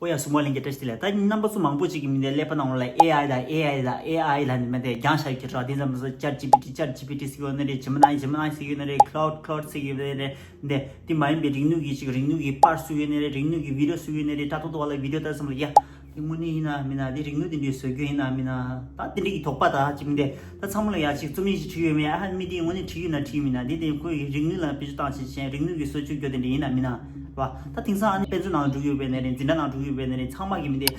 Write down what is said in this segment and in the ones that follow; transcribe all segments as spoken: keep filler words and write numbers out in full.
ཨོ་ཡ། སུ་མོ་ལིང་གི་བཀྲ་ཤིས་བདེ་ལེགས། ད་རྣམ་པ་ཚོ་མང་པོ་ཅིག་གིས་མི་འདི་ཀླད་པ་ནང་ལ་ཨེ་ཨའི་དང་ཨེ་ཨའི་དང་ཨེ་ཨའི་ལ་ནི་མི་འདི་རྒྱང་ཤར་གྱི་ར། དེ་ཙམ་སོ་ཅེཊ་ཇི་པི་ཊི་ཅེཊ་ཇི་པི་ཊི་ཟེར་གྱི་ཡོད་ནི་རེད། ཇེ་མི་ནའི་ཇེ་མི་ནའི་ཟེར་གྱི་ཡོད་ནི་རེད། ཁ་ལའུ་ཌི་ཁ་ལའུ་ཌི་ཟེར་གྱི་ཡོད་ནི་རེད། འདི་དེ་མ་ཡིན་པའི་རིག་ནུས་ཀྱི་ཅིག་རིག་ནུས་ཀྱི་པར་བཟོ་གི་ཡོད་ནི་རེད། རིག་ནུས་ཀྱི་བི་ཌི་ཡོ་བཟོ་གི་ཡོད་ནི་རེད། དྲ་ཐོག་ཏུ་བ་ལ་བི་ཌི་ཡོ་ལྟ་ཙམ་ལ་ཡ། དེ་དངོས་གནས་ཡིན་ན་མིན་ན། དེ་རིག་ནུས་དེ་འདྲའི་བཟོ་རྒྱུ་ཡིན་ན་མིན་ན། ད་དེ་འདྲའི་གི་དོགས་པ་ད་ཅིག་མི་འདི། ད་ཚང་མ་ལ་ཡ་ཅིག་རྩོམ་ཡིག་ཅིག་བྲིས་ཡོད་མེད། ཨ་ཧ། མི་དེ་དངོས་གནས་བྲིས་ཡོད་ན་བྲིས་མིན་ན། དེ་དེ་ཁོའི་རིག་ནུས་ལ་བེད་སྤྱོད་བཏང་བྱས་བྱས་རིག་ནུས་ཀྱི་གསོ་བཅོས་རྒྱུ་དེ་འདྲ་ཡིན་ན་མིན་ན་ར། ད་དེང་སང་ཨ་ནི་དཔེ་མཛོད་ནང་ལ་འགྲོ་གི་ཡོད་པའི་ནས་རེད། འཛིན་གྲྭ་ནང་འགྲོ་གི་ཡོད་པའི་ནས་རེད། ཚང་མ་གི་མི་འདི་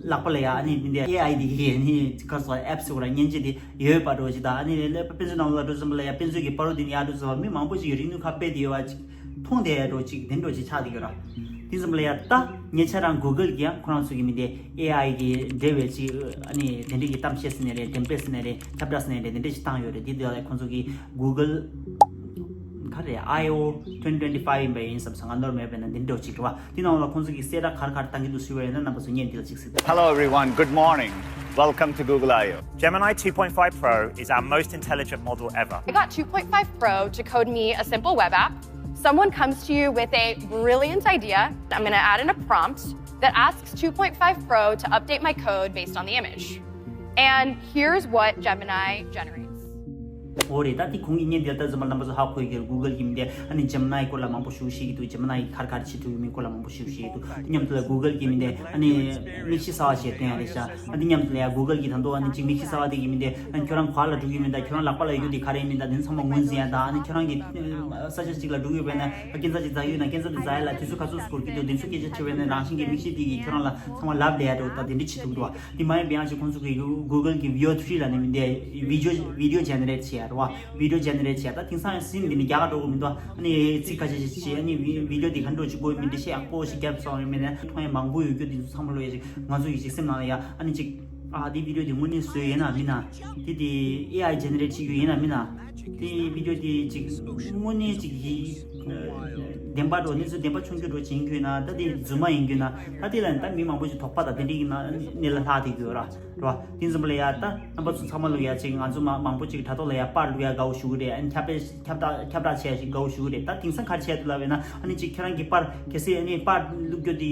ལག་པ་ལ་ཡ་ཨ་ནི་མི་འདི་ཨེ་ཨའི་དེ་གི་ཨ་ནི་ཁ་སོ་ཨེབ་སི་ཁོ་ར་མཉེན་ཆས་དེ་ཡོད་པ་འགྲོ་ཅིག་ད་ཨ་ནི་ལས་དཔེ་མཛོད་ནང་ལ་འགྲོ་ཙམ་པ་ལ་ཡ་དཔེ་མཛོད་ཀྱི་པར་རོ་དེ་ནི་ཡ་འགྲོ་ཙམ་པ་མི་མང་པོ་ཞིག་གི་རིག་ནུས་ཁ་སྤེལ་དེ་ཡོད་པ་ཅིག་མཐོང་དེ་འགྲོ་ཅིག་དེ་འགྲོ་ཅིག་ཆགས་དེ་ཡོད་ར། དེ་ཙམ་ལ་ཡ་ད་ཉེ་ཆར་རང་གུ་གལ་གྱིས་ཡང་ཁོ་རང་ཚོ་གི་མི་དེ་ཨེ་ཨའི་གི་འབྲེལ་བའི་ཅིག་ཨ་ནི་དེ་འདྲ་གི་གཏམ་བཤད་ཟེར་ནས་རེད། འགྲེམས་སྤེལ་ཟེར་ནས་རེད། ཁྱབ་བསྒྲགས་ཟེར་ནས་རེད། དེ་འདྲ་ཅིག་བཏང་ཡོད་རེད། དེ་དེ་ལ་ཁོང་ཚོ་གི་གུ་གལ་ག་རེ་ཨའི་ཨོ་twenty twenty five ཡིན་པ་ཡིན་བསམ་སོང་། ང་ནོར་མེད་པ་ཡིན་ན་འདི་འདྲ་ཅིག་རེད་བ། དེ་ནང་ལ་ཁོང་ཚོ་གི་གསལ་བསྒྲགས་ག་རེ་ག་རེ་བཏང་གི་འདུག་ཞུས་པ་ཡིན་ན་རྣམ་པ་ཚོ་བརྙན་འདི་ལ་གཅིག་གཟིགས། Hello everyone, good morning. Welcome to Google I/O. Gemini two point five Pro is our most intelligent model ever. I got two point five Pro to code me a simple web app. Someone comes to you with a brilliant idea. I'm going to add in a prompt that asks two point five Pro to update my code based on the image. And here's what Gemini generates. འོ་རེད། ད་དེ་ཁོང་གི་བརྙན་དེ་ལྟ་ཙམ་པ་རྣམ་པ་ཚོ་ཧ་གོ་ཡི་གི་རེད། གུ་གལ་གི་མི་དེ་ཨ་ནི་ཇེ་མི་ནའི་སྐོར་ལ་མང་པོ་ཞུ་ཤེས་ཀྱི་འདུག་ཇེ་མི་ནའི་ག་རེ་ག་རེ་བྱེད་ཐུབ་ཡོད་མེད་སྐོར་ལ་མང་པོ་ཞུ་ཤེས་ཀྱི་འདུག་དེ་མཉམ་དུ་ལ་གུ་གལ་གི་མི་དེ་ཨ་ནི་མིག་ཤེལ་གསར་བ་ཞིག་སྟོན་ཡ་རེད་ཤག་ཨ་དེ་མཉམ་དུ་ལ་ཡ་གུ་གལ་གི་ད་དུང་ཨ་ནི་ཅིག་མིག་ཤེལ་གསར་བ་དེ་གི་མི་དེ་ཨ་ནི་ཁྱོད་རང་ག་ལ་འགྲོ་གི་མིན་ད། ཁྱོད་རང་ལག་པ་ལ་ཡོད་དེ་ག་རེ་མིན་ད། དེ་ཚང་མ་ངོས་འཛིན་ཡ་ད། ཨ་ནི་ཁྱོད་རང་གི་ས་ཆ་གཅིག་ལ་འགྲོ་གི་ཡོད་པས་ན། སྐས་འཛེག་ཅིག་འཛེག་ཡོད་ན་སྐས་འཛེག་དེ་འཛེག་ཡ་ལ་དུས་ཚོད་ག་ཚོད་འགོར་གྱི་འདུག་དེ་ཚོ་སྐད་ཆ་དྲིས་པས་ན་རང་བཞིན་གྱི་མིག་ཤེལ་དེ་གིས་ཁྱོད་རང་ལ་ཚང་མ་ལབ་ལས་ཡ་འགྲོ་ད་དེ་འདྲ་བྱེད་ཐུབ་འདུག་དེ་མ་ཡིན་པའི་ཡང་ཅིག་ཁོང་ཚོ་གི་གུ་གལ་གི་Veo three ལ་ནི་མི་འདི་video video generate བྱེད་ཡ་རེད་བ། video generate བྱེད་ཡ། ད་དེང་སང་ཡང་ཟིན་འདི་ནི་རྒྱ་གར་འགྲོ་གི་མི་འདུག་ཨ་ནི་ཚིག་ཁ་ཤས་ཤིག་བྱེད། ཨ་ནི་video འདི་ག་འདྲ་ཅིག་དགོས་མི་འདི་ཤེས་ཡག་པོ་ཞིག་རྒྱབ་སོང་ཡོད་མེད་ནས་མཐོང་ཡ་མང་པོ་ཡོད་རྒྱུ་འདི་ཚོ་ཚང་མ་ལོ་ཡ་ཅིག་ང་ཚོ་ཡི་ཅིག་སེམས་ནང་ལ་ཡ་ཨ་ནི་ཅིག་ཨ་དེ་video དེ་དངོས་གནས་བཟོས་ཡིན་ན་མིན་ན། དེ་དེ་ཨེ་ཨའི་ཇེ་ནེ་རེ་ཊི་བྱེད་རྒྱུ་ཡིན་ན་མིན་ན། དེ་video དེ་ཅིག་དངོས་གནས་ཅིག་གི་བདེན་པ་འགྲོ་གནས་ཚུལ་བདེན་པ་ཆུང་རྒྱུ་འགྲོ་ཅིག་ཡིན་རྒྱུ་ཡིན་ན། ད་དེ་རྫུན་མ་ཡིན་རྒྱུ་ན། ད་དེ་ལ་ད་མི་མང་པོ་ཞིག་དོགས་པ་དང་དེ་འདྲའི་གི་ན་གནས་ལ་ལྷག་བསྡད་ཡོད་ར་ར་བ། དེ་ཙམ་པ་ལ་ཡ་ད་རྣམ་པ་ཚོ་ཚང་མ་ལོ་ཡ་ཅིག་ང་ཚོ་མ་མང་པོ་ཅིག་དྲ་ཐོག་ལ་ཡ་པར་བླུག་ཡ་དགའ་བོ་ཞུ་གི་རེད། ཨ་ནི་ཁྱབ་སྤེལ་ཁྱབ་བསྒྲགས་ཁྱབ་བསྒྲགས་བྱས་ཤིག་དགའ་བོ་ཞུ་གི་རེད། ད་དེང་སང་ག་རེ་བྱས་འདུག་ལབ་པས་ན། ཨ་ནི་ཅིག་ཁྱེད་རང་གི་པར་གལ་སྲིད་ཨ་ནི་པར་བླུག་རྒྱུ་དེ་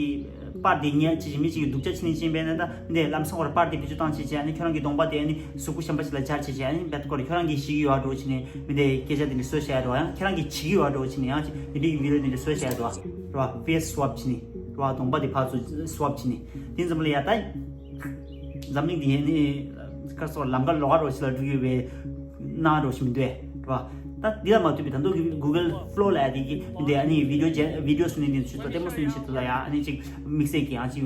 པར་དེ་ཉན་ཅིག་མི་ཅིག་གི་སྡུག་ཅག་ཕྱི་ནས་ཕྱིན་པས་ན། ད་འདི་ལམ་སང་བར་པར་དེ་བེད་སྤྱོད་བཏང་བྱས་བྱས། ཨ་ནི་ཁྱོད་རང་གི་གདོང་པ་དེ་ཨ་ནི་གཟུགས་པོ་གཞན་པ་ཞིག་ལ་སྦྱར་བྱས་བྱས། ཨ་ནི་བེད་ཀོར་ཁྱོད་རང་གིས་ཤེས་ཀྱི་ཡོད་འགྲོ་བྱས་ནས་མི་དེ་སྐད་ཆ་དེ་འདྲ་བཟོས་བཞག་ཡ་འགྲོ། ཡང་ཁྱེད་རང་གིས་བྱེད་ཀྱི་ཡོད་འགྲོ་བྱས་ནས་ཡང་ཅིག་དེ་འདྲའི་གི་བི་ཌི་ཡོ་དེ་འདྲ་བཟོས་བཞག་ཡ་འགྲོ་ར་བ། ཕེ་སི་སུ་ཝབ་བྱས་ནས་ར་བ། གདོང་པ་དེ་ཕར་ཚུར་སུ་ཝབ་བྱས་ནས། དེ་ཙམ་ལ་ཡ་ད་འཛམ་གླིང་འདི་ནི་ཁ་སོགས་ལམ་ཁ་ལོགས་ཀ་འགྲོ་ཞིག་ལ་འགྲོ་ཡོད་པའི་སྣང་འགྲོ་ཞིག་མི་འདུག་ར་བ། ད་འདི་ལ་མ་ལྟོས་པའི་ད་དུང་གི་Google Flow ལ་ཡ་དེ་གི་འདི་ཨ་ནི་བི་ཌི་ཡོ་ཇེ་བི་ཌི་ཡོ་བཟོ་ནི་འདི་ཚོ་ལྟད་མོ་བཟོ་ནི་ཆེད་དུ་ལ་ཡ་ཨ་ནི་ཅིག་དམིགས་བསལ་གྱི་ཡང་ཅིག་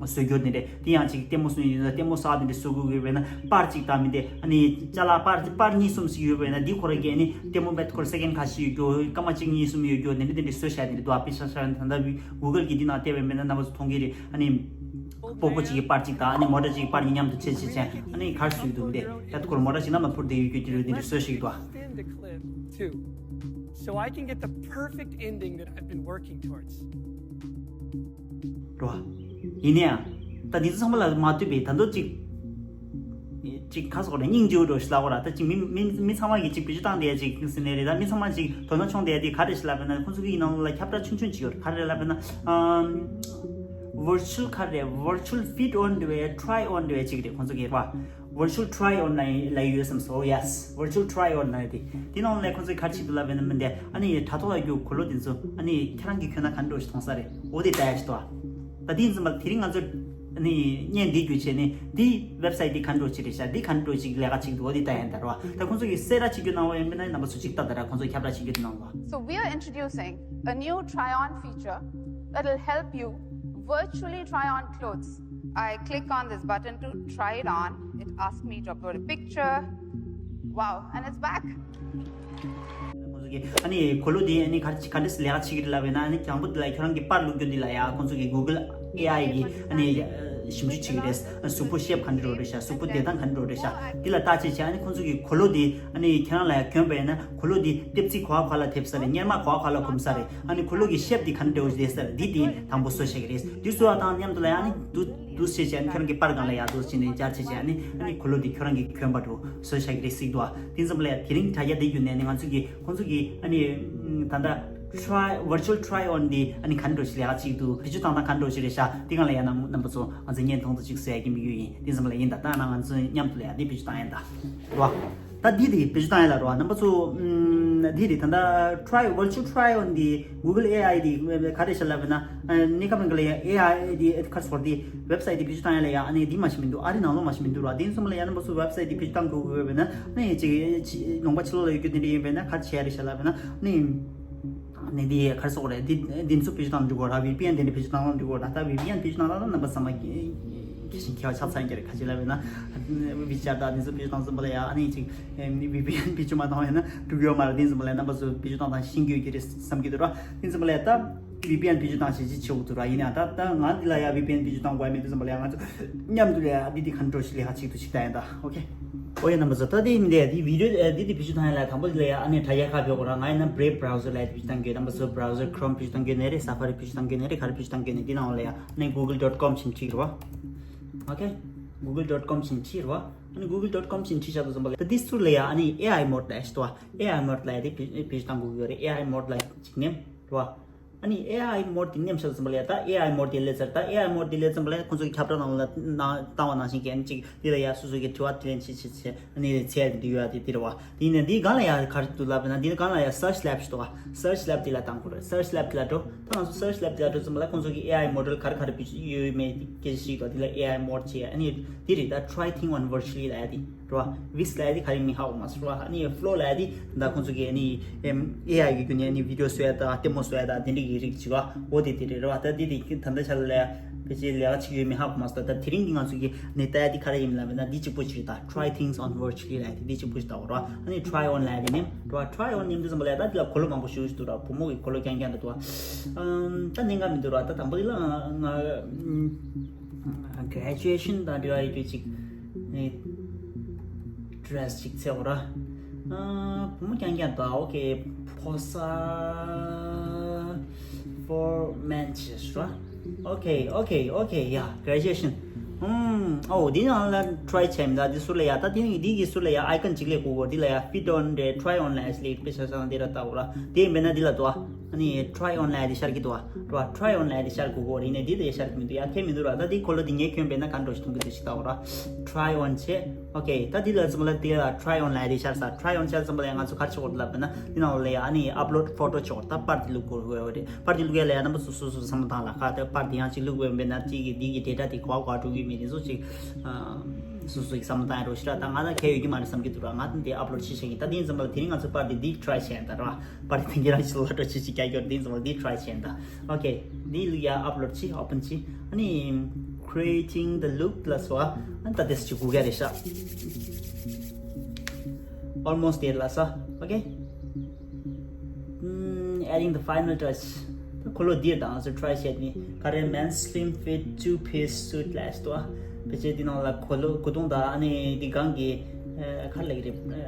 བཟོ་རྒྱུ་འདི་འདྲ། དེ་ཡང་ཅིག་ལྟད་མོ་བཟོ་ཡིན་ན་ལྟད་མོ་གསར་དེ་འདྲ་བཟོ་དགོས་ཀྱི་ཡོད་པས་ན། པར་གཅིག་དང་མི་དེ་ཨ་ནི་ཅ་ལག་པར་པར་གཉིས་གསུམ་ཞིག་ཡོད་པས་ན། འདི་ཁོ་རང་གིས་ཨ་ནི་ལྟད་མོ་བེད་ཁོ་རང་སེ་ཀེན་ཁ་ཤས་ཡོད་རྒྱུ། སྐར་མ་གཅིག་གཉིས་གསུམ་ཡོད་རྒྱུ་དེ་འདྲ་དེ་འདྲ་བཟོས་བཞག་དེ་འདྲ་འདུག་ཨ་པི་ཤ་ཤ་ད་ལྟ་Google གིས་འདི་ནང་བལྟས་པས་མེད་ན་རྣམ་པ་ཚོ་མཐོང་གི་རེད། ཨ་ནི་སྤོ་སྤོ་གཅིག་གི་པར་གཅིག་དང་། ཨ་ནི་མོ་ཊ་གཅིག་གི་པར་གཉིས་མཉམ་དུ་བྱས་བྱས་བྱས། ཨ་ནི་ག་རེ་བཟོས་འདུག་འདི་ད་ཁོ་རང་མོ་ཊ་གཅིག་གནམ་ལ་འཕུར་བསྡད་ཡོད་རྒྱུ་དེ་འདྲ་དེ་འདྲ་བཟོས་བཞག་འདུག་ཨ། Extend the clip too, so I can get the perfect ending that I've been working towards. རེད་བ། ཡིན་ནའང་ད་འདི་ཚོ་ཚང་མ་ལ་མ་ལྟོས་པའི་ད་དུང་ཅིག་ཅིག་ཁ་སོགས་ལ་སྙིང་རྗེ་བོ་འདྲ་ཞིག་ལབ་དགོས་ར། ད་ཅིག་མི་མི་མི་ཚང་མ་གིས་ཅིག་བེད་སྤྱོད་བཏང་བསྡད་ཅིག་ཟེར་ནས་རེད། ད་མི་ཚང་མ་ཅིག་དོ་སྣང་ཆུང་བསྡད་དེ་ག་རེ་ཞིག་ལབ་པས་ན། ཁོང་ཚོ་གི་ནང་ལ་ཁྱབ་བསྒྲགས་ཆུང་ཆུང་ཅིག་ཡོད་རེད། ག་རེ་ལབ་པས་ན། ཨམ། virtual ག་རེ་virtual fit on འདྲ་བའི་try on འདྲ་བའི་ཅིག་རེད། ཁོང་ཚོ་གི་རེད་བ། virtual try on ལ་ཡོད་བསམ་སོང་། Yes, virtual try on ལ་ཡོད་དེ། དེ་ནང་ལ་ཁོང་ཚོས་ག་རེ་བྱེད་འདུག་ལབ་པས་ན། མི་འདི་ཨ་ནི་དྲ་ཐོག་ལ་རྒྱུ་གོ་ལོ་དེ་ཚོ་ཨ་ནི་ཁྱེད་རང་གིས་གྱོན་ན་ག་འདྲ་ཞིག་མཐོང་ས་རེད། འོ་དེ་ལྟ་ཡ་ཞིག་འདུག་ཨ། ད་དེ་ཡིན་ཙམ་པ་དེ་རིང་ང་ཚོ་ཨ་ནི་བརྙན་འདི་བརྒྱུད་བྱས་ནས་འདི་website འདི་ག་འདྲ་ཞིག་རེད་ཤག་འདི་ག་འདྲ་ཞིག་ལས་ཀ་བྱེད་འདུག་འོ་དེ་ལྟ་ཡ་ཡིན་ད་རེད་བ། ད་ཁོང་ཚོ་གིས་གསལ་བསྒྲགས་བྱེད་རྒྱུ་གནང་བ་ཡིན་པས་ན་རྣམ་པ་ཚོ་ཅིག་ལྟ་ད་ར། ཁོང་ཚོ་ཁྱབ་བསྒྲགས་བྱེད་རྒྱུ་དེ་གནང་བ། So we are introducing a new try-on feature that'll help you virtually try on clothes. I click on this button to try it on. It asks me to upload a picture. Wow, and it's back. ཁོང་ཚོ་གིས་ཨ་ནི་གོ་ལོ་དེ་ཨ་ནི་ག་རེ་ག་འདྲས་ལས་ཀ་བྱེད་ཀྱི་རེད་ལབ་པས་ན། ཨ་ནི་དང་པོ་དེ་ལ་ཁྱོད་རང་གི་པར་བླུག་རྒྱུ་འདི་ལ་ཡ་ཁོང་ཚོ་གིས་Google ཨེ་ཨའི་གིས་ཨ་ནི་ཞིབ་འཇུག་བྱེད་ཀྱི་རེད། གཟུགས་པོ་ཤེབ་ག་འདྲ་འགྲོ་རེད་ཤག་གཟུགས་པོ་བདེ་ཐང་ག་འདྲ་འགྲོ་རེད་ཤག་འདི་ལ་བལྟས་བྱས་བྱས། ཨ་ནི་ཁོང་ཚོ་གིས་གོ་ལོ་དེ་ཨ་ནི་ཁྱེད་རང་ལ་ཡ་གྱོན་པས་ན་གོ་ལོ་དེ་ལྟེབ་རྩེག་ག་བ་ག་ལ་ཐེབས་ས་རེད། གཉེར་མ་ག་བ་ག་ལ་གོམས་ས་རེད། ཨ་ནི་གོ་ལོ་གི་ཤེབ་དེ་ག་འདྲ་འདྲ་བོ་ཞིག་རེད་ས་རེད། འདི་དེ་དང་པོ་བཟོ་བྱེད་ཀྱི་རེད། འདི་བཟོ་བ་དང་མཉམ་དུ་ལ་ཡ་ཨ་ནི་འདུག་འདུག་བྱས་བྱས། ཨ་ནི་ཁྱོད་རང་གི་པར་སྒང་ལ་ཡ་འདུག་བྱས་ནས་སྦྱར་བྱས་བྱས། ཨ་ནི་ཨ་ནི་གོ་ལོ་དེ་ཁྱོད་རང་གིས་གྱོན་པ་འདྲ་བོ་བཟོ་བྱེད་ཀྱི་རེད་ཟེར་གྱི་འདུག་ཨ། དེ་ཙམ་ལ་ཡ་དེ་རིང་དྲ་རྒྱ་འདི་བརྒྱུད་ནས་ནི་ང་ཚོ་གིས་ཁོང་ཚོ་གིས་ཨ་ནི་ད་ལྟ་ try virtual try on འདི་ཨ་ནི་ག་འདྲ་ཞིག་ལས་ཀ་ཅིག་འདུག་བེད་སྤྱོད་བཏང་སྟངས་ག་འདྲ་ཞིག་རེད་ཤག་དེ་གང་ལ་ཡང་ན་རྣམ་པ་ཚོ་ང་ཚོ་བརྙན་ཐུང་དུ་ཅིག་བཟོ་ཡ་གི་དམིགས་ཡུལ་ཡིན། དེ་ཙམ་ལ་ཡིན་ད། ད་ང་ང་ཚོ་མཉམ་དུ་ལས་ཡ་འདི་བེད་སྤྱོད་བཏང་ཡིན་ད། རེད་བ། ད་འདི་དེ་བེད་སྤྱོད་བཏང་ཡ་ལ་རེད་བ། རྣམ་པ་ཚོ་ཨམ་འདི་དེ་ད་ལྟ་try virtual try on འདི་Google A I འདི་ག་རེ་ཤག་ལབ་ན། གནས་སྐབས་རང་ག་ལ་ཡ་A I འདི་ཁར་སོར་འདི་website འདི་བེད་སྤྱོད་བཏང་ཡ་ལ་ཡ་ཨ་ནི་འདི་མ་ཤི་མི་འདུག་ཨ་རི་ནང་ལོགས་མ་ཤི་མི་འདུག་ར། དེ་ཙམ་ལ་ཡ་རྣམ་པ་ཚོ་website འདི་བེད་སྤྱོད་བཏང་དགོས་དགོས་བས་ན་ཨ་ནི་ཅིག་ལུང་པ་ཕྱི་ལོགས་ལ་ཡོད་རྒྱུ་དེ་འདྲ་ཡིན་པས་ན་ག་རེ་བྱེད་ཡ་རེད་ཤག་ལབ་ན་ཨ་ནི། ནི་འདི་ག་རེ་ཟེར་དགོས་རེད། འདི་འདི་ཚོ་བེད་སྤྱོད་བཏང་འཇུག་དགོས་ར། V P N དེ་འདྲ་བེད་སྤྱོད་བཏང་འཇུག་དགོས་ར། ད་V P N བེད་སྤྱོད་བཏང་ན་ད་རྣམ་པ་ཚང་མ་གི་གི་ཞིང་ཁྱེར་བ་ཆགས་ཚར་ཀྱི་རེད། ཁ་ཅིག་ལབ་ཡོད་ན་WeChat དང་འདི་ཚོ་བེད་སྤྱོད་བཏང་ཙམ་པ་ལ་ཡ་ཨ་ནི་ཅིག་V P N བེད་སྤྱོད་མ་བཏང་བ་ཡིན་ན་འགྲིག་གི་ཡོད་མ་རེད། དེ་ཙམ་པ་ལ་ཡ་རྣམ་པ་ཚོ་བེད་སྤྱོད་བཏང་སྟངས་ཤེས་ཀྱི་ཡོད་ཀྱི་རེད་བསམ་གྱི་འདུག་ར། དེ་ཙམ་པ་ལ་ཡ་ད་V P N བེད་སྤྱོད་བཏང་ཞེས་ཅིག་བྱེད་དགོས་འདུག་ར། ཡིན་ན་ད་ད་ང་འདི་ལ་ཡ་V P N བེད་སྤྱོད་བཏང་དགོས་ཡ་མེད། དེ་ཙམ་པ་ལ་ཡ་ང་ཚོ་མཉམ་དུ་ལ་ཡ་འདི་འདི་ག་འདྲ་ཞིག་ལས་ཀ་ཅིག་ཏུ་ཞིག་བཏང་ཡ་ད། ཨོ་ཁེ། ཨོ་ཡ་རྣམ་པ་ཚོ། ད་དེ་མི་འདས་དེ་བི་ཌིའོ་ཨ་དེ་དེ་བེད་སྤྱོད་བཏང་ཡ་ལ་དང་པོ་དེ་ལ་ཡ་ཨ་ནི་དྲ་རྒྱ་ཁ་ཕྱོགས་ཁོ་རང་ང་ཡིན་ན་Brave browser ལ་ཡ་དེ་བེད་སྤྱོད་བཏང་གི་ཡོད། རྣམ་པ་ཚོ་browser Chrome བེད་སྤྱོད་བཏང་གི་ཡོད་ནའི་རེད། Safari བེད་སྤྱོད་བཏང་གི་ཡོད་ནའི་རེད། ག་རེ་བེད་སྤྱོད་བཏང་གི་ཡོད་ནའི་དེ་ནང་ལ་ཡ་ཨ་ནི་google dot com ཞིག་བྲིས་རེད་བ། ཨོ་ཁེ། google dot com ཞིག་བྲིས་རེད་བ། ཨ་ནི་google dot com ཞིག་བྲིས་བཞག་དུས་ཙམ་པ་ལ་ད་དེ་ཟུར་ལ་ཡ་ཨ་ནི་A I mode ལ་ཡ་ཞིག་འདུག་བ། A I mode ལ་ཡ་དེ་བེད་བེད་སྤྱོད་བཏང་དགོས་ཀྱི་ཡོད་རེད། A I mode ལ་ཅིག་མནན་རེད་བ། ཨ་ནི་A I mode དེ་མནན་བཞག་ཙམ་པ་ལ་ཡ་ད་A I mode དེ་སླེབས་ཚར། ད་A I mode དེ་སླེབས་ཙམ་པ་ལ་ཡ་ཁོང་ཚོ་གི་ཁྱབ་བསྒྲགས་ནང་ལ་ནང་བཏང་བ་ནང་བཞིན་གྱི་ཨ་ནི་ཅིག་དེ་ལ་ཡ་སོ་སོ་གི་དྲི་བ་དྲིས་ལན་བྱེད་བྱེད་བྱེད་ཨ་ནི་ཚད་འདི་ཡོད་ཡ་དེ་དེ་རེད་བ། དེ་ཡིན་ན་འདི་སྒང་ལ་ཡ་ག་རེ་འདུག་ལབ་ན་འདི་སྒང་ལ་ཡ་search lab ཞིག་འདུག་བ། search lab དེ་ལ་བཏང་དགོས་རེད། search lab དེ་ལ་འགྲོ། ད་ང་ཚོ་search lab དེ་ལ་འགྲོ་ཙམ་པ་ལ་ཁོང་ཚོ་གི་A I model ག་རེ་ག་རེ་བེད་སྤྱོད་ཡོད་མེད་དེ་སྐད་ཆ་ཞིག་འདུག་དེ་ལ་A I mode བྱེད་ཡ་ཨ་ནི་དེ་རེད། ད་try thing on virtually ལབ་ཡ་དེ་རེད་བ། Whisper ལབ་ཡ་དེ་ག་རེ་མིང་ཧ་གོ་མ་སོང་ར། ཨ་ནི་Flow ལབ་ཡ་དེ་ད་ཁོང་ཚོ་གི་ཨ་ནི་ཨེམ་ཨེ་ཨའི་གི་བརྒྱུད་ནས་ཨ་ནི་བི་ཌིའོ་བཟོ་ཡ་དང་ལྟད་མོ་བཟོ་ཡ་དང་དེ་འདྲ་གི་རིགས་ཅིག་བ། འོ་དེ་དེ་རེད་ར་བ། ད་དེ་དེ་ད་ལྟ་ཆ་ལ་ཕལ་ཆེར་ལས་ཀ་བྱེད་ཀྱི་ཡོད་མེད་ཧ་གོ་མ་སོང་། ད་དེ་རིང་གི་ང་ཚོ་གི་ནི་ལྟ་ཡ་དེ་ག་རེ་ཡིན་ལབ་ན་འདི་གཅིག་པོ་ཅིག་རེད། ད་Try things on virtually ལབ་ཡ་དེ་འདི་གཅིག་པོ་ཅིག་ལྟ་བ་ར། ཨ་ནི་Try on ལབ་ཡ་དེ་ནི་ར། Try on ནི་འདི་ཙམ་པ་ལ་ད་འདི་ལ་འཁོར་ལོ་མང་པོ་ཞེ་པོ་ཅིག་འདུག་ར། བུ་མོ་གི་འཁོར་ལོ་རྐྱང་རྐྱང་འདུག་ར། ཨམ་ད་གནད་འགག་མི་འདུག་ར། ད་དང་པོ་དེ་ལ་ང་ང་graduation དང་འབྲེལ་བ་ཡོད་རྒྱུ་ཅིག་ནི་dress ཅིག་འཚོལ་དགོས་ར། ཨ་བུ་མོ་རྐྱང་རྐྱང་འདུག་ཨོ་ཁེ། ཕོ་གསར་for men ཅེས་ར། ཨོ་ཁེ་ཨོ་ཁེ་ཨོ་ཁེ། ཡ་graduation ཨུམ་ཨོ་འདི་ནང་ལ་try བྱས་མི་འདུག་འདི་ཟུར་ལ་ཡ་ད་འདི་འདི་གི་ཟུར་ལ་ཡ་icon ཅིག་སླེབས་དགོས་གོ་འདི་ལ་ཡ་fit on རེད། Try on ལ་ཡ་སླེབས་དཔེ་ཆ་ཚང་འདི་ར་ལྟ་དགོས་ར། དེ་མེད་ན་འདི་ལ་འདུག་ཨ་ནི་try on ལབ་ཡ་དེ་ཤར་གྱི་འདུག་བ། ར་try on ལབ་ཡ་དེ་ཤར་དགོས་གོ་རེད། ནས་འདི་ལ་ཤར་གྱི་མི་འདུག་ཡ་ཁྱད་མི་འདུག་ར། ད་འདི་འཁོར་ལོ་འདི་ངས་གྱོན་པས་ན་ག་འདྲ་ཞིག་མཐོང་གི་འདུག་ཞིག་ལྟ་འོ་ར། try on བྱས། ཨོ་ཁེ། ད་འདི་ལ་ཙམ་ལ་དེ་ལ་try on ལབ་ཡ་དེ་ཤར་ས། try on བྱས་ཙམ་ལ་ཡ་ང་ཚོ་ག་རེ་བྱེད་དགོས་འདུག་ལབ་པས་ན་འདི་ནང་ལ་ཡ་ཨ་ནི་upload photo བྱེད་དགོས། ད་པར་འདི་བླུག་དགོས་རེད། པར་འདི་བླུག་ཡ་ལ་ཡ་རྣམ་པ་སོ་སོ་སོ་བསམ་བློ་བཏང་ལ་ཁ་ད་པར་འདི་ཡང་གཅིག་བླུག་དགོས་པས་ན་གཅིག་གི་འདི་གི་data དེ་ག་བ་ག་བ་འགྲོ་གི་མེད་དེ་ཚོ་གཅིག་སོ་སོ་གི་བསམ་བློ་བཏང་ཡ་རོགས་ཞེ་དྲག་ད་ང་ད་ཁྱད་ཡོད་ཀྱི་མ་རེད་བསམ་གྱི་འདུག་ར། ང་ད་འདི་upload བྱེད་བྱེད་ཀྱི་ད་འདི་ཙམ་ལ་དེ་རིང་ང་ཚོ་པར་འདི་འདི་try བྱས་ཡ་ད་ར། པར་དེ་ཁྱེད་རང་ཚོ་ལ་འགྲོ་ཆེ་ཆེ་རྒྱ་སྐྱོར་དེ་ཚོ་ལ་འདི་try བྱས་ད། ཨོ་ཁེ། འདི་ལ་ཡ་upload བྱེད། open བྱེད། ཨ་ནི་creating the look ལ་སོ། ཨ་ནི་ད་དེ་ཅིག་གུ་ག་རེ་ཤག almost there ལ་སོ། ཨོ་ཁེ། ཨམ། adding the final touch ད་འཁོར་ལོ་འདིར་དང་ང་ཚོ་try བྱས་ནི་ག་རེ་men's slim fit two piece suit ལ་སོ། ཕལ་ཆེར་འདི་ནང་ལ་འཁོར་ལོ་གོས་ཐུང་དང་ཨ་ནི་འདི་སྒང་གི་ཨ་ག་རེ་ལབ་ཀྱི་རེད། ཨ་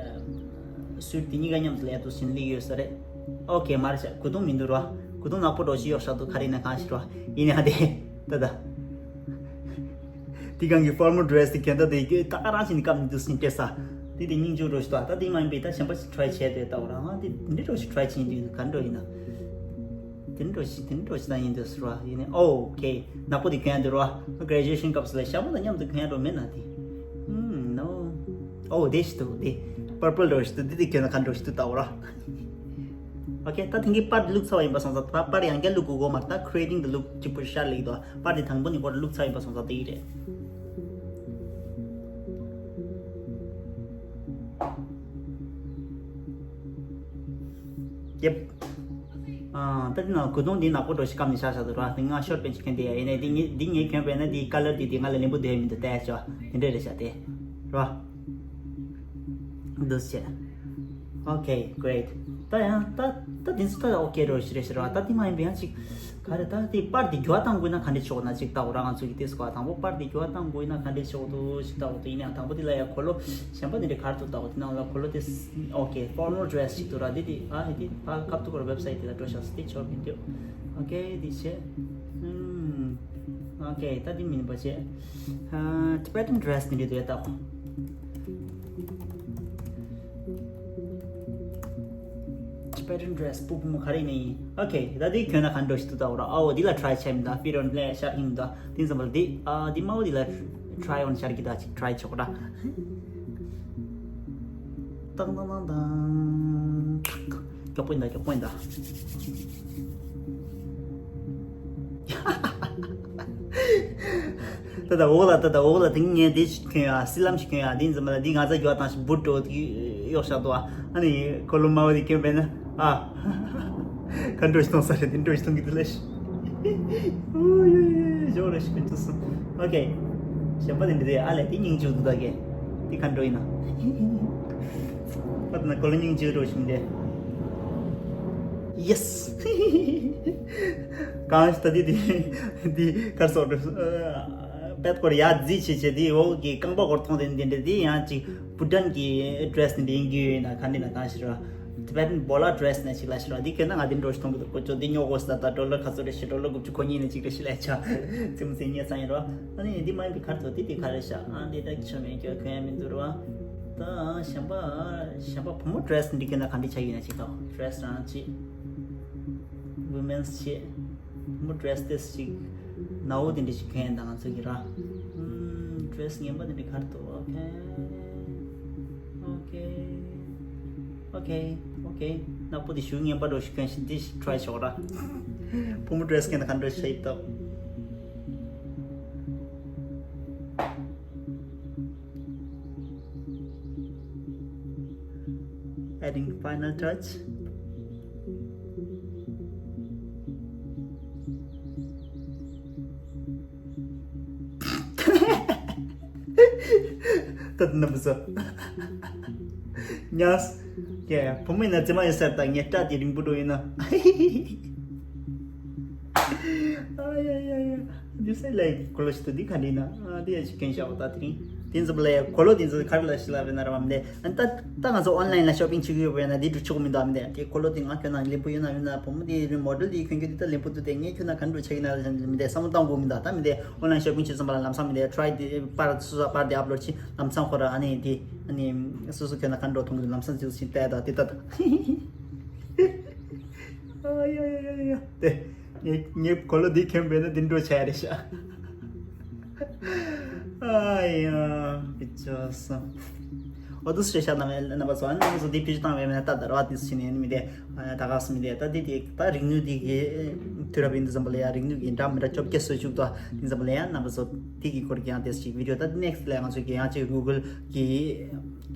སུཊ་དེ་གཉིས་ཀ་མཉམ་དུ་ལས་དུ་ཕྱིན་ལིག་ཡོད་ས་རེད། ཨོ་ཁེ། མ་རེད་ཤག་གོས་ཐུང་མི་འདུག་ར། གོས་ཐུང་ནག་པོ་འདྲ་ཞིག་གཡོགས་བཞག་འདུག་ག་རེ་ཡིན་ན་གང་ཞིག་ར། ཡིན་ཡང་དེ་ད་ད་དེ་གང་གི་formal dress དེ་གྱོན་ད་དེ་ད་ག་རང་བཞིན་གྱི་སྐབས་ནས་འདུག་སེ་སྟེར་ས། དེ་དེ་སྙིང་རྗེ་འདྲ་ཞིག་འདུག་ད་དེ་མ་ཡིན་པའི་ད་གཞན་པ་ཞིག་try བྱས་དེ་ལྟ་བ་ར། ང་དེ་འདི་འདྲ་ཞིག་try བྱེད་ཡིན་དུས་ག་འདྲ་ཡིན་ན། དེ་འདྲ་ཞིག་དེ་འདྲ་ཞིག་ད་ཡིན་འདུག་ཟེར་བ་ཡིན་ནས། ཨོ་ཁེ། ནག་པོ་དེ་གྱོན་འདུག་ར། graduation སྐབས་སུ་ལ་ཞྭ་མོ་དང་མཉམ་དུ་གྱོན་ཡ་འགྲོ་མེད་ན་དེ། ཨུམ། no ཨོ་དེ་ཞིག་འདུག་དེ་purple འདྲ་ཞིག་འདུག་དེ་དེ་གྱོན་ན་ག་འདྲ་ཞིག་འདུག་ལྟ་བ་ར། ཨོ་ཁེ། ད་དེང་གི་པར་བླུགས་ཚར་བ་ཡིན་པ་སོང་ཙང་ད་པར་ཡང་བསྐྱར་བླུགས་དགོས་གོ་མ་རེད། ད་creating the look གཅིག་པུ་ཤར་ལེགས་འདུག་པར་དེ་དང་པོ་ནས་ཁོ་ར་བླུགས་ཚར་ཡིན་པ་སོང་ཙང་དེ་ཡིན་རེད། ཡེབ། ཨ་ད་དེ་ན་གོས་ཐུང་འདི་ནག་པོ་འདྲ་ཞིག་སྐམ་ནས་ཤར་ཤར་འདུག་ར། དེ་ང་ཤོར་པན་ཅིག་གྱོན་དེ་ཡ་ཡིན་ནས་འདི་ངས་འདི་ངས་གྱོན་པས་ན་འདི་color འདི་དེ་ང་ལ་ལེན་པོ་དེ་མི་འདུག་ལྟ་ཡ་ཆོ་དེ་འདྲ་རེད་ཤག་དེ་ར། འདུག་སེ། ཨོ་ཁེ་great། ད་ཡང་ད་ད་དེ་ཚོ་ད་ཨོ་ཁེ་འདྲ་ཞིག་རེད་ཤག་ར། ད་དེ་མ་ཡིན་པ་ཡང་ཅིག་ག་རེ་ད་དེ་པར་དེ་འགྱུར་བ་གཏང་དགོས་ན་ག་འདྲས་ཆོག་ན་ཅིག་ལྟ་འོ་ར། ང་ཚོ་གི་དེ་སྐོར་དང་པོ་པར་དེ་འགྱུར་བ་གཏང་དགོས་ན་ག་འདྲས་ཆོག་འདུག་ཅིག་ལྟ་འོ་དེ་ཡིན་ཡང་དང་པོ་དེ་ལ་ཡ་འཁོར་ལོ་གཞན་པ་དེ་འདྲས་གར་དུ་ལྟ་འོ་དེ་ནང་ལ་འཁོར་ལོ་དེ་ཨོ་ཁེ་formal dress ཞིག་འདུག་ར། དེ་དེ་ཨ་ཧེ་དེ་ཕ་ཁབ་ཏུ་སྐོར་website དེ་ལ་འགྲོ་ཤག་སི་དེ་ཆོག་མི་འདུག་ཨོ་ཁེ་དེ་བྱས། ཨུམ། ཨོ་ཁེ་ད་དེ་མིན་པ་བྱས། ཨ་Tibetan dress དེ་འདྲས་དེ་ལ་ལྟ་འོ། pattern dress སྤུ་སྤུ་མོ་ག་རེ་ནས་ཡིན། ཨོ་ཁེ། ད་འདི་གྱོན་ན་ག་འདྲ་ཞིག་འདུག་ད་འོ་ར། ཨོ་འདི་ལ་try བྱས་མི་འདུག fit on ལས་ཤར་ཡིན་འདུག་དེ་ཙམ་པ་ལ་འདི་ཨ་འདི་མ་འོ་འདི་ལ་try on ཤར་གྱི་ད་ཅིག try ཆོག་ར། ཏང་ཏང་ཏང་ཏང་། མགྱོགས་པོ་ཡིན་ད། མགྱོགས་པོ་ཡིན་ད། ད་ད་འོག་ལ་ད་ད་འོག་ལ་དེང་ངས་འདི་ཞིག་གྱོན་ཡ། སི་ལམ་ཞིག་གྱོན་ཡ། འདི་ཙམ་པ་ལ་འདི་ང་ཚ་རྒྱུ་བ་དང་ཞིག་བུ་འགྲོ་དེ་གཡོག་བཞག་འདུག་ཨ་ནི་ཁོ་ལོ་མ་བ་དེ་གྱོན་པས་ན། ཨ། ག་འགྲོ་ཞིག་གཏོང་ས་རེད། དེ་འགྲོ་ཞིག་གཏོང་གི་འདུག་ལས། ཞོག་རེ་ཞིག་གི་འདུག་སོང་། ཨོ་ཁེ། གཞན་པ་དེ་འདྲ་དེ་ཨ་ལས་དེ་སྙིང་རྗེ་འདུག་ད་གེ། དེ་ག་འགྲོ་ཡིན་ན། པ་དེ་ན་ཁོ་ལོ་སྙིང་རྗེ་འགྲོ་ཞིག་འདྲ། ཡེས། གང་ཞིག་ད་དེ་དེ་དེ་གར་སོགས་འགྲོ། པད་སྐོར་ཡ་རྫི་ཆེ་ཆེ་དེ་འོག་གི་རྐང་པ་སྐོར་མཐོང་དེ་འདི་འདྲ་དེ་ཡང་ཅིག་བུ་ཏན་གྱི་dress ནི་འདི་ཡིན་གྱི་ཡོད་ན་ག་འདི་ན་གང་ཞིག་ར། Tibetan Bola dress ནས་ཞིག་ལ་ཞིག་ར། འདི་ཁྱོད་ན་ང་འདི་འགྲོ་ཞིག་མཐོང་གི་འདུག་ཁོ་ཚོ་འདི་ཉོ་དགོས་ས་ད་ཌོ་ལར་ག་ཚོད་རེད་ཤི། ཌོ་ལར་དགུ་བཅུ་གོ་གཉིས་ནས་གཅིག་རེད་ཤི་ལས་ཆ་ཙི་མོ་ཟེར་ཉེ་ས་ཡིན་རོ། ཨ་ནི་འདི་མ་ཡིན་པའི་ཁར་ཚོ་འདི་འདི་ག་རེད་ཤག་ཨ་འདི་ད་ཁྱོད་མེད་ཁྱོད་གོན་ཡ་མི་འདུག་རོ། ད་གཞན་པ་གཞན་པ་བུ་མོ་dress འདི་ཁྱོད་ན་ག་འདི་ཆ་ཡིན་ན་ཅིག་ད་dress རང་ཅིག women's ཅིག་བུ་མོ་dress དེ་ཞིག་ནའོ་དེ་འདྲ་ཞིག་གོན་དང་ང་ཚོ་གི་ར། ཨུམ། dress ངན་པ་དེ་འདྲ་གར་དུ། ཨོ་ཁེ། ཨོ་ཁེ། ཨོ་ཁེ། ཨོ་ཁེ། ནག་པོ་དེ་ཞུ་ངན་པ་འགྲོ་ཞིག་གོན་ཞིག་འདི་ཞིག་try ཆོག་ར། བུ་མོ་dress གོན་དང་ག་འདྲ་ཞིག་ཡིན་ཏོ། Adding final touch. ད་ནམ་བཟོ། ཉལ། ཀྱེ། བུ་མོ་ཡིན་ན་རྫི་མ་ཡིན་ཟེར་ད་ངས་སྐྲ་དེ་རིང་པོ་འགྲོ་ཡིན་ན། ཨ་ཡ་ཡ་ཡ། འདི་སེ་ལའི་གོ་ལོ་ཞིག་ཏུ་འདི་ག་འདྲ་ཡིན་ན། ཨ་འདི་ཡ་ཞིག་གྱོན་ཤག་ད་དེ་རིང་། དེ་ཚོ་ལ་ཡ་གོ་ལོ་དེ་ཚོ་ག་རེ་ལ་ཞིག་ལ་བས་ན་ར་བ་མི་འདས། ཨ་ད་ད་ང་ཚོ་online ལ་shopping བྱེད་ཀྱི་ཡོད་པ་ཡིན་ན་འདི་འགྲུབ་ཆོག་གི་མི་འདུག་ཨ་མི་འདས། དེ་གོ་ལོ་དེ་ང་གྱོན་ན་ལེན་པོ་ཡོད་ན་ཡོད་ན། བུ་མོ་དེ་རིང་model དེ་གྱོན་རྒྱུ་དེ་ད་ལེན་པོ་འདུག་སྟེ། ངས་གྱོན་ན་ག་འགྲོ་ཆགས་ཀྱི་ན་ལ་མི་འདས། བསམ་བློ་གཏོང་དགོས་མི་འདུག་ད་མི་འདས། online shopping བྱེད་ཙམ་པ་ལ་ལམ་སང་མི་འདས། try དེ་པར་སོ་སོ་པར་དེ་upload བྱེད། ལམ་སང་ཁོ་ར་ཨ་ནི་དེ་ཨ་ནི་སོ་སོ་གྱོན་ན་ག་འགྲོ་མཐོང་གི་འདུག་ལམ་སང་ཅིག་ཅིག་བལྟས་ད་དེ་ད་ད། ཨ་ཡ་ཡ་ཡ་ཡ། དེ་ངས་ངས་གོ་ལོ་འདི་གྱོན་པས་ན་འདི་འགྲོ་ཆགས་རེད་ཤག་ཨ་ཡ། ཀི་ཅོ་སོ། འོ་དུ་སུ་ཤ་ན་མེ་ན་པ་སོ་ཨ་ནི་སོ་དེ་ཕི་ཤི་ཏང་བེ་མེ་ན་ད་ད་ར་དི་སུ་ཤི་ནེ་མི་དེ། ད་ག་སུ་མི་དེ་ད་དེ་དེ་ད་རིག་ནུས་དེ་གི་དུས་རབས་ཡིན་དུ་ཙམ་པ་ལ་ཡ་རིག་ནུས་ཀྱི་འདྲ་མི་འདྲ་བཅོ་བརྒྱད་སོ་བཅུག་ཏོ། དེ་ཙམ་པ་ལ་ཡ་ན་པ་སོ་དེ་གི་སྐོར་གྱི་ཡང་དེ་ཞིག་video ད་next ལ་ཡང་ང་ཚོ་གི་ཡང་ཅིག་Google གི་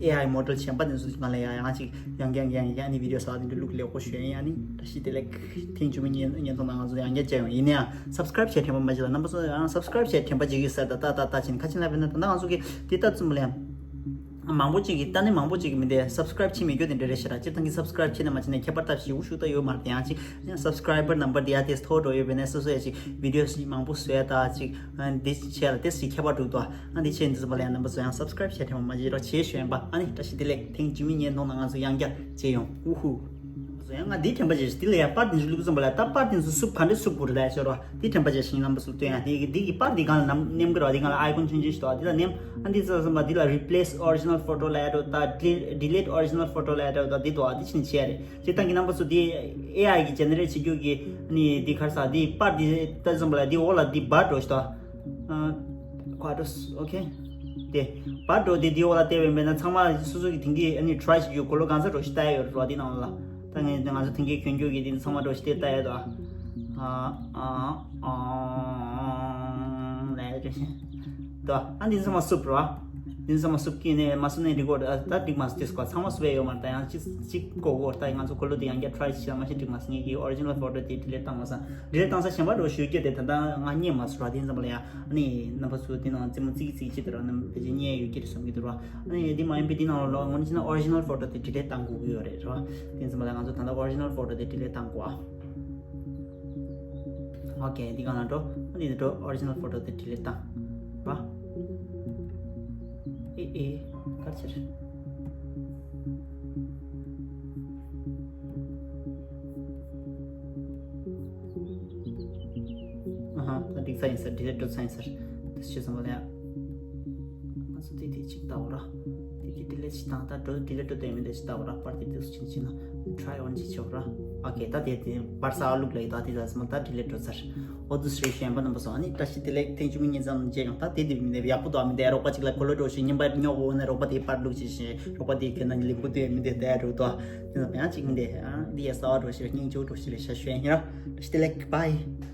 ཨེ་ཨའི་model གཞན་པ་དེ་ཚོ་ང་ལ་ཡ་ཡང་ཅིག་ཡང་ཡང་ཡང་ཡང་ནི་video ས་དེ་འདྲ་ལུག་ལེགས་པོ་ཞུ་ཡ་ཡང་ནི་ད་ཤི་དེ་ལེགས་ཐེངས་བཅུ་མི་ཉན་ཉན་ཐོང་ན་ང་ཚོ་ཡང་ཡང་བྱས་ཡོང་ཡིན་ནའང་subscribe བྱས་དྲན་པ་མ་བྱེད་ལ་ན་པ་སོ་ཡང་subscribe བྱས་དྲན་པ་བྱེད་ཀྱི་ས་ད་ད་ད་ད་ཅིན་ཁ་ཅིག་ལ་བས་ན་ད་ང་ཚོ་གི་དེ་ད་ཙམ་པ་ལ་ཡང་། མང་པོ་ཅིག་གིས་ད་ནི་མང་པོ་ཅིག་གིས་མི་འདི་subscribe བྱེད་མི་རྒྱུ་དེ་འདྲ་རེད་ཤག་ར། སྤྱིར་བཏང་གི་subscribe བྱེད་ན་མ་བྱེད་ན་ཁྱད་པར་ཐབས་ཤིག་འུ་ཤུག་ད་ཡོད་མ་རེད། དེ་ཡང་ཅིག་ཡང་subscriber number འདི་ཡ་དེ་མཐོ་འགྲོ་ཡོད་པས་ན་སོ་སོ་ཡ་ཅིག་video ཞིག་མང་པོ་བཟོ་ཡ་ད་ཅིག་འདི་བྱས་ལ་དེ་ཞིག་ཁྱད་པར་འདུག་ཏོ། ཨ་འདི་བྱས་འདི་ཚོ་པ་ལ་ཡང་རྣམ་པ་ཚོ་ཡང་subscribe བྱས་དྲན་པ་མ་བརྗེད་རོགས་བྱེད་ཞུ་ཡིན་པ། ཨ་ནི་བཀྲ་ཤིས་བདེ་ལེགས། ཐེངས་རྗེས་མའི་བརྙན་ཐུང་ནང་ང་ཚོ་ཡང་བསྐྱར་མཇལ་ཡོང་། ཨུ་ཧུ། ཡང་ང་འདི་དྲན་པ་བརྗེད་ཤག་འདི་ལ་ཡང་པར་འདི་ཚོ་བླུགས་ཙམ་པ་ལ་ད་པར་འདི་ཚོ་སུབ་ག་འདྲ་སུབ་དགོས་རེད་ལ་ཡ་ཤོར་བ། འདི་དྲན་པ་བརྗེད་ཤག་རྣམ་པ་ཚོ་སྟོན་ཡ། འདི་གི་འདི་གི་པར་འདི་སྒང་ལ་ནམ་ནེམ་གི་ར། འདི་སྒང་ལ་icon ཆུང་ཆུང་ཞིག་འདུག་འདི་ལ་ནེམ། ཨ་འདི་ཚོ་ཙམ་པ་འདི་ལ་replace original photo ལ་ཡ་འགྲོ་ད། delete original photo ལ་ཡ་འགྲོ་ད། འདི་འདུག་ཨ་འདི་ཕྱིན་བྱས་རེད། སྤྱིར་བཏང་གི་རྣམ་པ་ཚོ་འདི་ཨེ་ཨའི་གི་generate བྱེད་རྒྱུ་གི་ནི་འདི་ག་རེ་ཟ་འདི་པར་འདི་ད་ཙམ་པ་ལ་འདི་འོག་ལ་འདི་བར་འགྲོ་ཞིག་ད། ཨ་ཁ་ཏོ་ཨོ་ཁེ། དེ་བར་འགྲོ་དེ་འདི་འོག་ལ་བལྟས་པས་མེད་ན་ཚང་མ་སོ་སོ་གི་དེང་གི་ཨ་ནི་try བྱེད་རྒྱུ་གོ་ལོ་གང་ཚ་འགྲོ་ཞིག་ལྟ་ཡ་ཡོད་རེད་བ། འདི་ནང་ལ་ད་ངས་ང་ཚོ་དེང་གི་གྱོན་རྒྱུ་གི་འདི་ཚང་མ་འགྲོ་ཞིག་དེ་ལྟ་ཡ་དོ། ཨ་ཨ་ཨ་ལ་ཡ་འགྲོ་ཞིག་དོ། ཨ་འདི་ཚང་མ་སུབ་རེད་བ། འདི་ཚང་མ་སུབ་ཀྱི་ནས་མ་སུབ་ནས་འགྲིག་གོ། ད་འགྲིག་མ་སོང་དེ་སྐོར་ཚང་མ་སུབ་ཡ་ཡོད་མ་རེད། ད་ཡང་གཅིག་གཅིག་གོ་གོ་ད་ང་ཚོ་གོ་ལོ་དེ་ཡང་བསྐྱར་try བྱེད་མ་ཤེས་འགྲིག་མ་སོང་། ངས་ཀྱི་original photo དེ་delete བཏང་མ་སོང་། delete བཏང་ས་གཞན་པ་འགྲོ་ཞུ་རྒྱུ་དེ་ད་ལྟ་ང་རྙེད་མ་སོང་ར། དེ་ཙམ་པ་ལ་ཡ་ཨ་ནི་རྣམ་པ་ཚོ་དེ་ནང་རྩེད་མོ་རྩེ་གི་རྩེ་གི་ཅི་དེ་ར་ནམ་ཕལ་ཆེར་རྙེད་ཡོད་ཀྱི་རེད་བསམ་གྱི་འདུག་ར། ཨ་ནི་དེ་མ་ཡིན་པའི་དེ་ནང་ལོགས་ལ་ངོ་ནི་ཅི་ན་original photo དེ་delete བཏང་དགོས་ཀྱི་ཡོད་རེད་ར། དེ་ཙམ་པ་ལ་ང་ཚོ་ད་ལྟ་original photo དེ་delete བཏང་དགོས་ཨ། ཨོ་ཁེ། འདི་གང་ལ་འགྲོ། ཨ་ནི་འདི་འགྲོ་original photo དེ་delete བཏང་། ར། ཨེ་ཨེ། ག་རེ་བྱས་རེད། ཨ་ཧ། ད་འགྲིག་ས་ཡིན་ས་རེད། delete འགྲོ་ས་ཡིན་ས་རེད། དེ་ཤེས་སོང་བ་ལ་ཡ། ང་ཚོ་དེ་དེ་གཅིག་ལྟ་བ་ར། དེ་དེ་delete ཞིག་བཏང་། ད་འགྲོ་delete འགྲོ་དེ་མི་འདྲ་ཞིག་ལྟ་བ་ར། པར་དེ་དེ་སུ་ཕྱིན་ཕྱིན་ན། try on བྱེད་ཆོག་ར། ཨོ་ཁེ། ད་དེ་དེ་བར་ས་ཨ་ལུག་ལ་ཡི་ད་དེ་ད་སི་མ་ད་delete འགྲོ་ཚར། འོ་དུ་སི་རེ་ཞན་པ་རྣམ་པ་སོང་། ཨ་ནི་བཀྲ་ཤིས་བདེ་ལེགས། ཐེངས་བཅུ་མིན་ཉིན་ཙམ་མཇལ་ཡོང་། ད་དེ་དེ་མི་འདེབས་ཡག་པོ་འདུག་ཨ། མི་འདེབས་རོགས་པ་ཅིག་ལ་གོ་ལོ་འགྲོ་ཞིག་ཉིན་པར་ཉོ་འོ་ནས་རོགས་པ་དེ་པར་བླུགས་ཞིག་ཞིག་རོགས་པ་དེ་ཁྱོད་ན་ལིམ་པུ་དེ་མི་འདེབས་དེ་རུ་དོ། དེ་ན་ཡང་ཅིག་མི་འདེབས། ཨ་འདི་ཡ་ས་བ་འགྲོ་ཞིག་སྙིང་ཆུ་འགྲོ་ཞིག་རེ་ཤ་ཤོད་ཡིན་ར། བཀྲ་ཤིས་བདེ་ལེགས། bye།